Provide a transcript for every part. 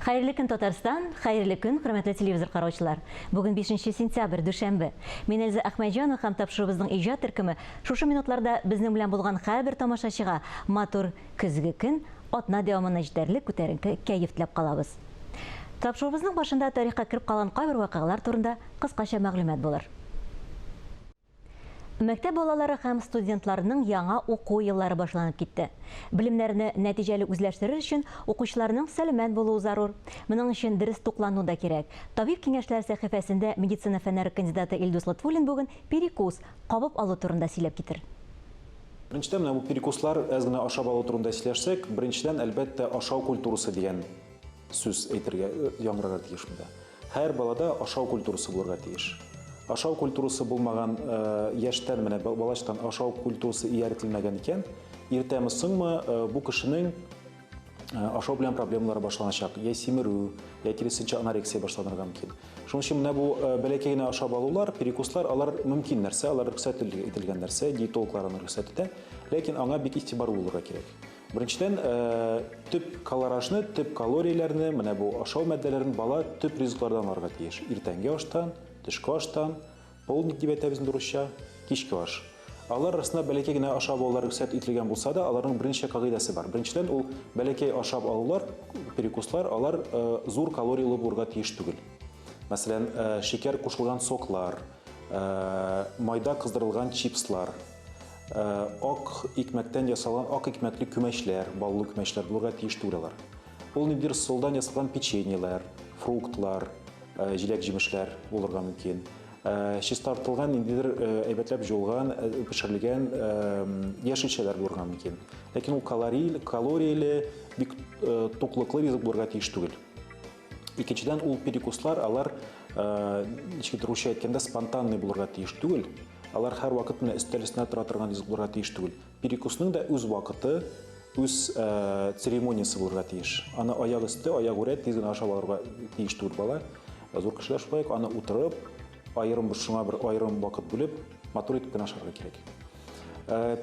Хәерле көн, Татарстан! Хәерле көн, хөрмәтле телевизор караучылар! Бүген 5 сентябрь, дүшәмбе. Мин Эльза Әхмәтҗанова һәм тапшыруыбызның иҗат төркеме шушы минутларда безнең белән булган һәрбер тамашачыга матур көзге көн, атна дәвамына җитәрлек күтәренке кәеф теләп калабыз. Тапшыруыбызның башында тарихка кереп калган кайбер вакыйгалар турында кыскача мәгълүмат булыр. Мәктәп балалары һәм студентларның яңа уку еллары башланып китте. Белемнәрне нәтиҗәле үзләштерер өчен укучыларның сәламәт булуы зарур. Моның өчен дөрес туклану да кирәк. Табиб киңәшләре сәхифәсендә медицина фәннәре кандидаты Илдус Лотфуллин бүген перекус, кабып алу турында сөйләп китер. Беренчедән, менә бу перекуслар, әз генә ашап алу турында сөйләшсәк, беренчедән, әлбәттә, ашау культурасы дигән сүз әйтергә, яңгырарга тиеш монда. Һәр балада ашау культурасы булырга тиеш. Ашау культурасы булмаган яшьтән, менә балачтан ашау культурасы ияртелмәгән икән, иртәме соңмы бу кешенең ашау белән проблемалары башланачак. Я симерү, я киресенчә анорексия башланырга мөмкин. Шуның өчен менә бу бәләкәй генә ашап алулар, перекуслар, алар мөмкин нәрсә, алар рөхсәт ителгән нәрсә, диетологлар аны рөхсәт итә. Ләкин аңа бик игътибарлы булырга кирәк. Беренчедән, төп калоражны, төп калорияләрне, менә бу ашау матдәләрен бала төп ризыклардан алырга тиеш. Иртәнге аштан, төшке аштан, полдник дип әйтәбез инде русча, кичке аш. Алар арасында бәләкәй генә ашап алулар рөхсәт ителгән булса да, аларның берничә кагыйдәсе бар. Беренчедән, ул бәләкәй ашап алулар, перекуслар, алар зур калорияле булырга тиеш түгел. Мәсәлән, шикәр кушылган соклар, майда кыздырылган чипслар, Ак икмәктән ясалган ак икмәкле күмәчләр, баллы күмәчләр булырга тиеш түгел алар. Ул ниндидер солдан ясалган печеньеләр, фруктлар, җиләк-җимешләр булырга мөмкин. Чистартылган ниндидер әйбәтләп җуылган, пешерелгән яшелчәләр булырга мөмкин. Ләкин ул калорий, калорияле, бик туклыклы ризык булырга тиеш түгел. Икенчедән, ул перекуслар, алар, ничек русча әйткәндә, спонтанный булырга тиеш түгел. Алар һәрвакыт менә өстәл өстенә тора торган ризык булырга тиеш түгел. Перекусның да үз вакыты, үз церемониясе булырга тиеш. Аны аяк өсте, аяк үрә тиз генә ашап алырга тиеш түгел бала. Зур кешеләр шулай ук аны утырып, аерым бер шуңа бер аерым вакыт бүлеп, матур итеп кенә ашарга кирәк.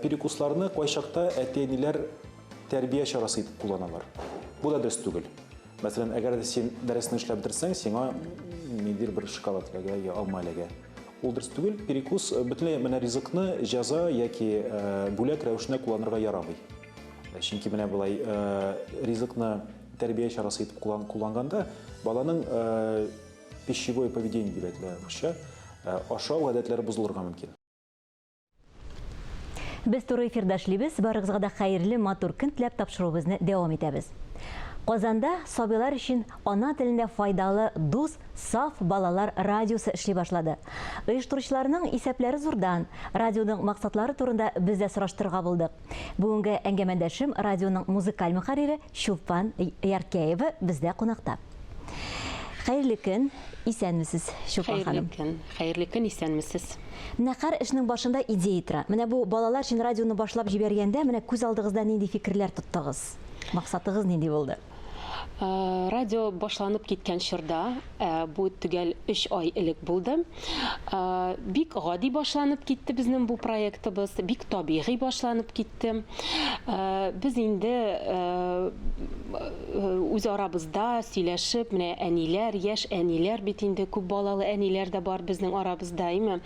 Перекусларны кайчакта әти-әниләр тәрбия чарасы итеп кулланалар. Бу да дөрес түгел. Мәсәлән, әгәр дә син дәресне эшләп бетерсәң, сиңа ниндидер бер шоколад эләгә я алма эләгә. Ул дөрес түгел. Перекус э, бөтенләй менә ризыкны җәза яки э, бүләк рәвешендә кулланырга ярамый. Э, чөнки менә болай ризыкны тәрбия чарасы итеп кулланганда баланың пищевое поведение дип әйтелә русча, ашау гадәтләре бозылырга мөмкин. Без туры эфирда эшлибез. Барыгызга да хәерле, матур көн теләп тапшыруыбызны дәвам итәбез. Казанда сабыйлар өчен ана телендә файдалы дус, саф балалар радиосы эшли башлады. Оештыручыларның исәпләре зурдан. Радионың максатлары турында без дә сораштырырга булдык. Бүгенге әңгәмәдәшем радионың музыкаль мөхәррире Чулпан Яркәева бездә кунакта. Хәерле көн, исәнмесез, Чулпан ханым. Хәерле көн, хәерле көн, исәнмесез. Менә һәр эшнең башында идея тора. Менә бу балалар өчен радионы башлап җибәргәндә, менә күз алдыгызда нинди фикерләр тоттыгыз? Максатыгыз нинди булды? Э, радио башланып киткән чорда, э, бу төгәл 3 ай элек булды. Э, бик гади башланып китте безнең бу проектыбыз, бик табигый башланып китте. Без инде үз арабызда сөйләшеп, менә әниләр, яшь әниләр бит инде, күп балалы әниләр дә бар безнең арабызда, әйме?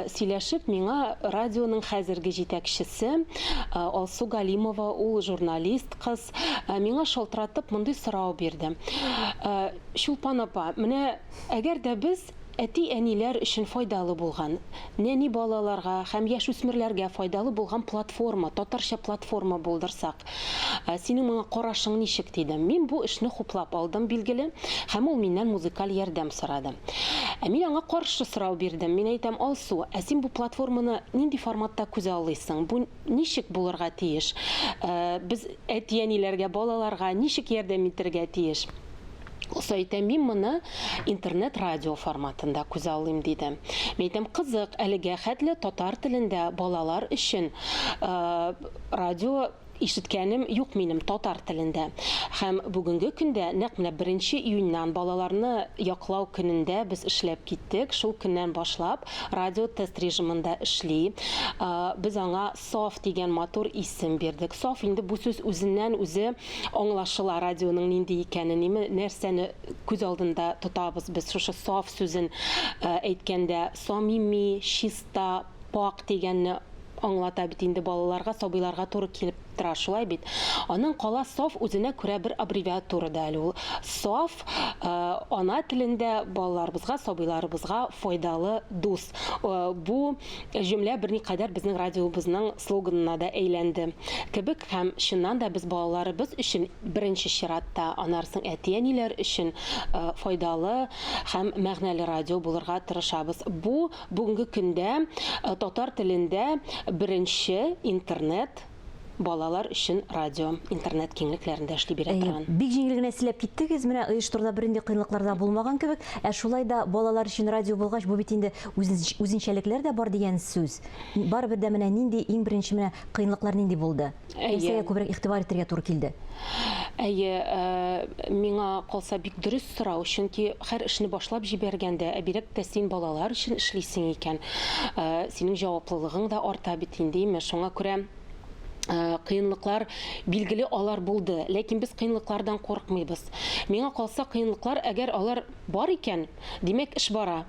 Сөйләшеп, миңа радионың хәзерге җитәкчесе Алсу Галимова, ул журналист кыз, миңа шалтыратып мондый сорау бирде. Чулпан апа, менә әгәр дә без әти-әниләр өчен файдалы булган, нәни балаларга һәм яшүсмерләргә файдалы булган платформа, татарча платформа булдырсак, синең моңа карашың ничек, диде. Мин бу эшне хуплап алдым, билгеле, һәм ул миннән музыкаль ярдәм сорады. Ә мин аңа каршы сорау бирдем. Мин әйтәм, Алсу, ә син бу платформаны нинди форматта күзаллыйсың? Бу ничек булырга тиеш? Без әти-әниләргә, балаларга ничек ярдәм итәргә тиеш? Алсу әйтә, мин моны интернет-радио форматында күзаллыйм, диде. Мин әйтәм, кызык, әлегә хәтле татар телендә балалар өчен радио Ишеткәнем юк минем татар телендә. Һәм бүгенге көндә, нәкъ менә беренче июньнән, балаларны яклау көнендә без эшләп киттек. Шул көннән башлап радио тест режимында эшли. Без аңа Саф дигән матур исем бирдек. Саф инде бу сүз үзеннән-үзе аңлашыла, радионың нинди икәнен, ниме, нәрсәне күз алдында тотабыз без шушы саф сүзен әйткәндә. Самими, чиста, пакь дигәнне аңлата бит инде балаларга, сабыйларга туры килеп тора, шулай бит. Аның кала саф үзенә күрә бер аббревиатура да әле ул. Саф, ана телендә балаларыбызга, сабыйларыбызга файдалы дус. Бу җөмлә берникадәр безнең радиобызның слоганына да әйләнде кебек һәм чыннан да без балаларыбыз өчен беренче чиратта, аннары соң әти-әниләр өчен файдалы һәм мәгънәле радио булырга тырышабыз. Бу Бүгенге көндә татар телендә беренче интернет балалар өчен радио, интернет киңлекләрендә эшли бирә торган. Бик җиңел генә сөйләп киттегез, менә оештыруда бернинди кыенлыклар да булмаган кебек. Ә шулай да балалар өчен радио булгач, бу бит инде үзенчәлекләр дә бар дигән сүз. Барыбер дә менә нинди иң беренче менә кыенлыклар нинди булды? Нәрсәгә күбрәк игътибар итәргә туры килде? Әйе, миңа калса бик дөрес сорау, чөнки һәр эшне башлап җибәргәндә, ә бигрәк тә син балалар өчен эшлисең икән, синең җаваплылыгың да арта бит инде, име? Шуңа күрә кыенлыклар, билгеле, алар булды. Ләкин без кыенлыклардан курыкмыйбыз. Миңа калса, кыенлыклар, әгәр алар бар икән, димәк, эш бара.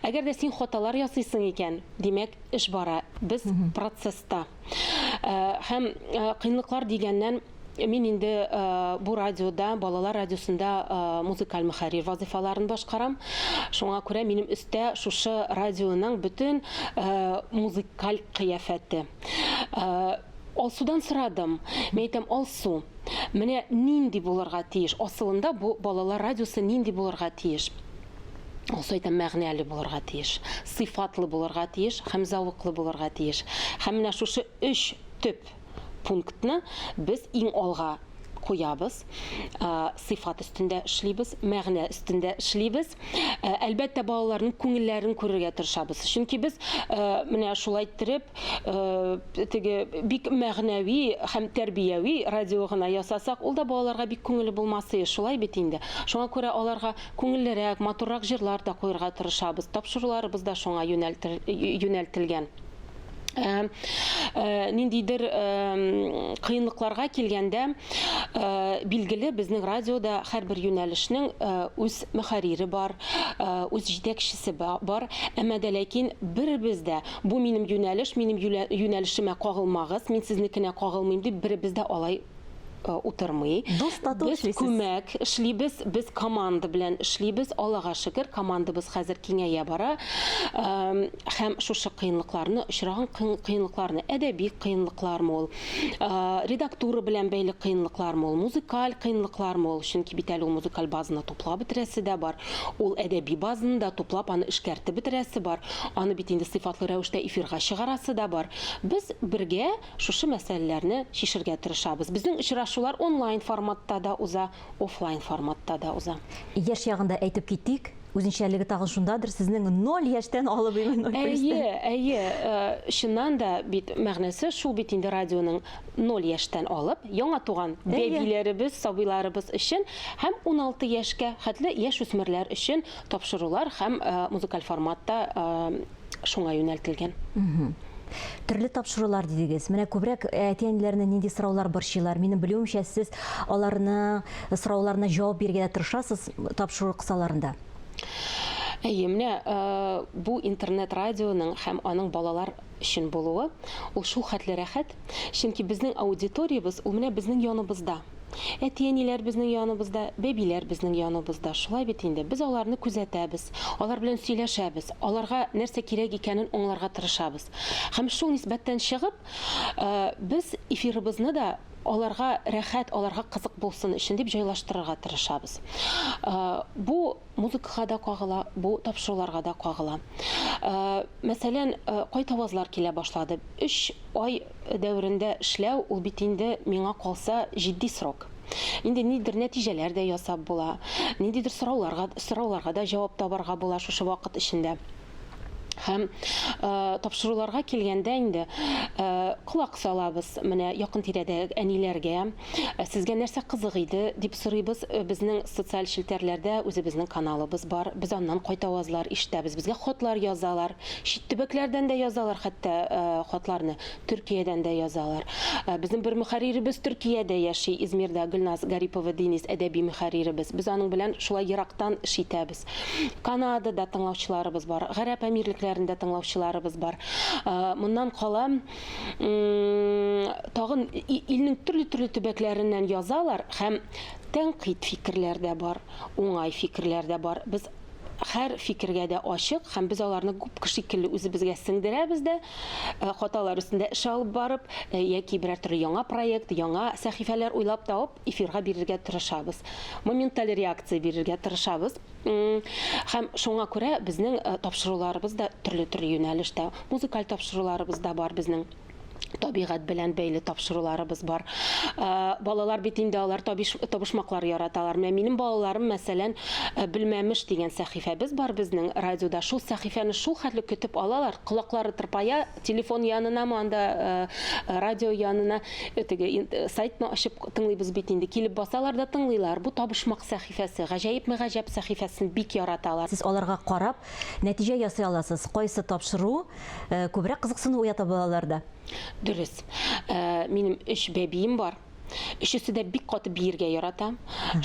Әгәр дә син хаталар ясыйсың икән, димәк, эш бара. Без процесста. Һәм кыенлыклар дигәннән, мин инде бу радиода, балалар радиосында музыкаль мөхәррир вазыйфаларын башкарам. Шуңа күрә минем өстә шушы радионың бөтен музыкаль кыяфәте. Алсудан сорадым. Мин әйтәм, Алсу, менә нинди булырга тиеш? Асылында бу балалар радиосы нинди булырга тиеш? Алсу әйтә, мәгънәле булырга тиеш, сыйфатлы булырга тиеш һәм зәвыклы булырга тиеш. Һәм менә шушы өч төп пунктны без иң алга куябыз. Сыйфат өстендә эшлибез, мәгънә өстендә эшлибез. Әлбәттә, балаларның күңелләрен күрергә тырышабыз. Чөнки без менә шулай иттереп, теге бик мәгънәви һәм тәрбияви радио гына ясасак, ул да балаларга бик күңелле булмас иде, шулай бит инде. Шуңа күрә аларга күңеллерәк, матуррак җырлар да куерга тырышабыз. Тапшыруларыбыз да шуңа юнәлтелгән. Ниндидер кыенлыкларга килгәндә, билгеле, безнең радиода һәрбер юнәлешнең үз мөхәррире бар, үз җитәкчесе бар. Әмма дә ләкин беребез дә Бу минем юнәлеш, минем юнәлешемә кагылмагыз, мин сезнекенә кагылмыйм дип беребез дә алай утырмый. Дус тату Без эшлисез. күмәк эшлибез, без команда белән эшлибез. Аллага шөкер, командабыз хәзер киңәя бара. Һәм шушы кыенлыкларны, очраган кыенлыкларны, әдәби кыенлыклармы ул, редактура белән бәйле кыенлыклармы ул, музыкаль кыенлыклармы ул, чөнки бит әле ул музыкаль базаны туплап бетерәсе дә бар. Ул әдәби базаны да туплап, аны эшкәртеп бетерәсе бар. Аны бит инде сыйфатлы рәвештә эфирга чыгарасы да бар. Без бергә шушы мәсьәләләрне чишергә тырышабыз. Безнең очрашулар онлайн форматта да уза, офлайн форматта да уза. Яшь ягын да әйтеп китик. Үзенчәлеге тагын шундадыр, сезнең ноль яшьтән алып именно ноль плюстан. Әйе, әйе. Чыннан да бит мәгънәсе шул бит инде радионың ноль яшьтән алып, яңа туган бәбиләребез, сабыйларыбыз өчен һәм 16 яшькә хәтле яшүсмерләр өчен тапшырулар һәм музыкаль форматта шуңа юнәлтелгән. Төрле тапшырулар дидегез. Менә күбрәк әти-әниләрне нинди сораулар борчыйлар? Минем белүемчә, сез аларның сорауларына җавап бирергә дә тырышасыз тапшыру кысаларында. Әйе, менә бу интернет-радионың һәм аның балалар өчен булуы, ул шул хәтле рәхәт, чөнки безнең аудиториябез ул менә безнең яныбызда. Әти-әниләр безнең яныбызда, бәбиләр безнең яныбызда. Шулай бит инде. Без аларны күзәтәбез, алар белән сөйләшәбез, аларга нәрсә кирәк икәнен аңларга тырышабыз. Һәм шул нисбәттән чыгып, без эфирыбызны да аларга рәхәт, аларга кызык булсын өчен дип җайлаштырырга тырышабыз. Бу музыкага да кагыла, бу тапшыруларга да кагыла. Мәсәлән, кайтавазлар килә башлады. Өч ай дәверендә эшләү ул бит инде миңа калса җитди срок. Инде ниндидер нәтиҗәләр дә ясап була, ниндидер сорауларга, сорауларга да җавап табарга була шушы вакыт эчендә. Һәм тапшыруларга килгәндә инде колак салабыз менә якын тирәдә әниләргә, сезгә нәрсә кызык иде дип сорыйбыз. Безнең социаль челтәрләрдә үзебезнең каналыбыз бар. Без аннан кайтавазлар ишетәбез. Безгә хатлар язалар. Чит төбәкләрдән дә язалар хәтта хатларны. Төркиядән дә язалар. Безнең бер мөхәрриребез Төркиядә яши, Измирда, Гөлназ Гарипова Дениз әдәби мөхәрриребез. Без аның белән шулай ерактан эш итәбез. Канадада тыңлаучыларыбыз бар, Гарәп Әмирлекләрендә тыңлаучыларыбыз бар. Моннан кала, тагын илнең төрле-төрле төбәкләреннән язалар һәм тәнкыйть фикерләр дә бар, уңай фикерләр дә бар. Без һәр фикергә дә ачык һәм без аларны губка шикелле үзебезгә сеңдерәбез дә, хаталар өстендә эш алып барып, яки берәр төрле яңа проект, яңа сәхифәләр уйлап табып, эфирга бирергә тырышабыз. Моменталь реакция бирергә тырышабыз. Һәм шуңа күрә безнең тапшыруларыбыз да төрле-төрле юнәлештә. Музыкаль тапшыруларыбыз да бар безнең. Табигать белән бәйле тапшыруларыбыз бар. Балалар бит инде алар табышмаклар яраталар. Менә минем балаларым, мәсәлән, Белмәмеш дигән сәхифәбез бар безнең радиода. Шул сәхифәне шул хәтле көтеп алалар, колаклары тырпая, телефон янынамы анда, радио янына, теге сайтны ачып тыңлыйбыз бит инде. Килеп басалар да тыңлыйлар. Бу табышмак сәхифәсе, гаҗәепме гаҗәп сәхифәсен бик яраталар. Сез аларга карап, нәтиҗә ясый аласыз. Кайсы тапшыру күбрәк кызыксыну уята балаларда? Дөрес. Минем өч бәбием бар. Өчесе дә бик каты биергә ярата.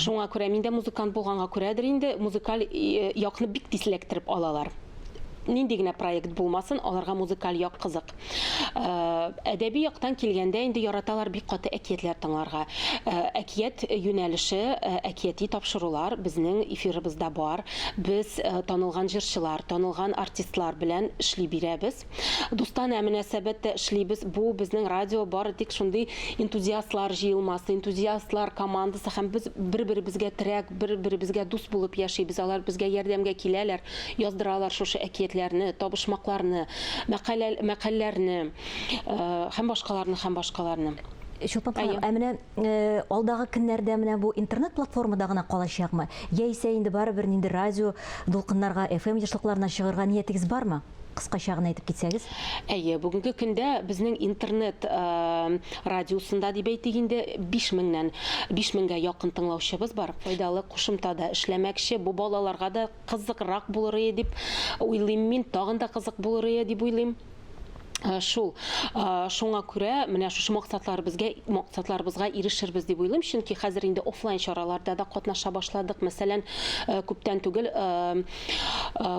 Шуңа күрә мин дә музыкант булганга күрәдер инде, музыкаль якны бик тиз эләктереп алалар. Нинди генә проект булмасын, аларга музыкаль як кызык. Әдәби яктан килгәндә инде яраталар бик каты әкиятләр тыңларга. Әкият юнәлеше, әкияти тапшырулар безнең эфирыбызда бар. Без танылган җырчылар, танылган артистлар белән эшли бирәбез. Дустанә мөнәсәбәттә эшлибез. Бу безнең радио бары тик шундый энтузиастлар җыелмасы, энтузиастлар командасы һәм без бер-беребезгә терәк, бер-беребезгә дус булып яшибез. Алар безгә ярдәмгә киләләр, яздыралар шушы әкиятләрне, табышмакларны, мәкалә, мәкальләрне һәм башкаларны, һәм башкаларны. Чулпан ханым, ә менә алдагы көннәрдә менә бу интернет платформада гына калачакмы? Яисә инде барыбер нинди радио дулкыннарга, FM ешлыкларына чыгарга ниятегез бармы? Кыскача гына әйтеп китсәгез. Әйе, бүгенге көндә безнең интернет радиосында дип әйтик инде, 5 меңнән, 5000гә якын тыңлаучыбыз бар. Файдалы кушымта да эшләмәкче. Бу балаларга да кызыграк булыр иде дип уйлыйм мин, тагын да кызык булыр иде дип уйлыйм. Шул. Шуңа күрә менә шушы максатларыбызга максатларыбызга ирешербез дип уйлыйм, чөнки хәзер инде офлайн чараларда да катнаша башладык. Мәсәлән, күптән түгел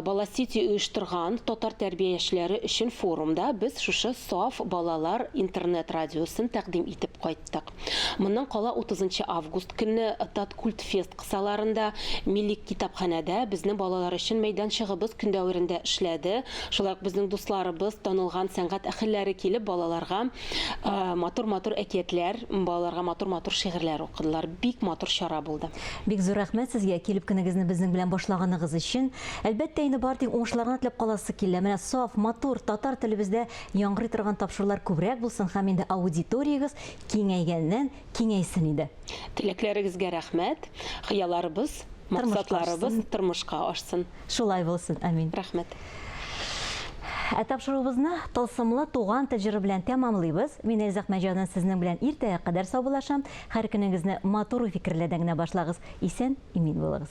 Бала Сити оештырган татар тәрбиячеләре өчен форумда без шушы Саф балалар интернет радиосын тәкъдим итеп кайттык. Моннан кала 30 август көнне Таткульт фест кысаларында Милли китапханәдә безнең балалар өчен мәйданчыгыбыз көн дәверендә эшләде. Шулай ук безнең дусларыбыз, танылган сәнгать әһелләре килеп балаларга матур-матур әкиятләр, балаларга матур-матур шигырьләр укыдылар. Бик матур чара булды. Бик зур рәхмәт сезгә килеп көнегезне безнең белән башлаганыгыз өчен. Әлбәттә, инде бары тик уңышлар гына теләп каласы килә. Менә саф, матур татар телебездә яңгырый торган тапшырулар күбрәк булсын һәм инде аудиториягез киңәйгәннән киңәйсен иде. Теләкләрегезгә рәхмәт. Хыялларыбыз, максатларыбыз тормышка ашсын. Шулай булсын, амин. Рәхмәт. Ә тапшыруыбызны тылсымлы туган тел җыры белән тәмамлыйбыз. Мин Эльза Әхмәтҗанова сезнең белән иртәгә кадәр саубуллашам. Һәр көнегезне матур уй-фикерләрдән генә башлагыз. Исән, имин булыгыз.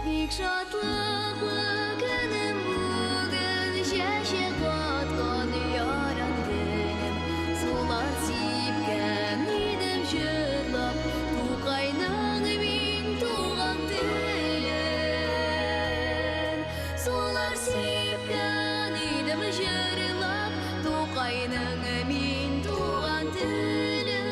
Бик шатлыклы көнем бүген, чәчәк аткан яран гөлем. Сулар сипкән идем җырлап, Тукайның мин туган телен. Сулар сипкән идем җырлап, Тукайның мин туган телен.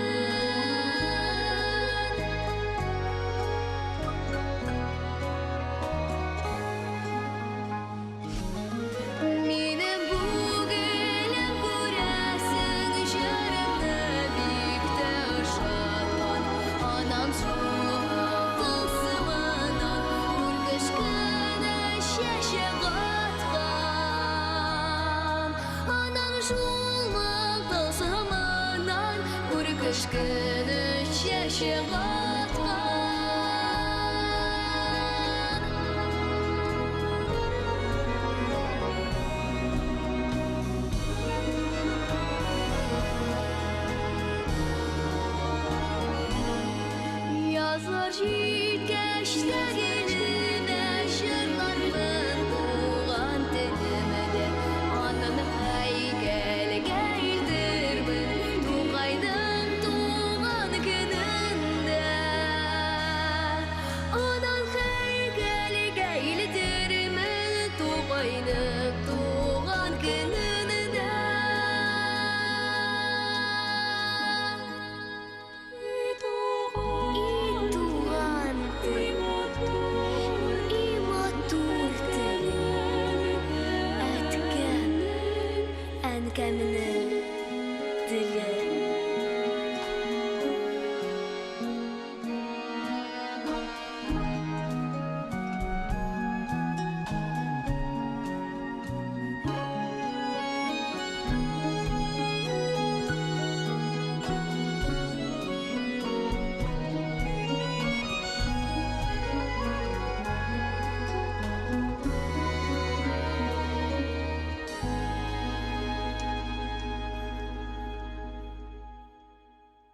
чык аткан. Язлар җиткәч тә.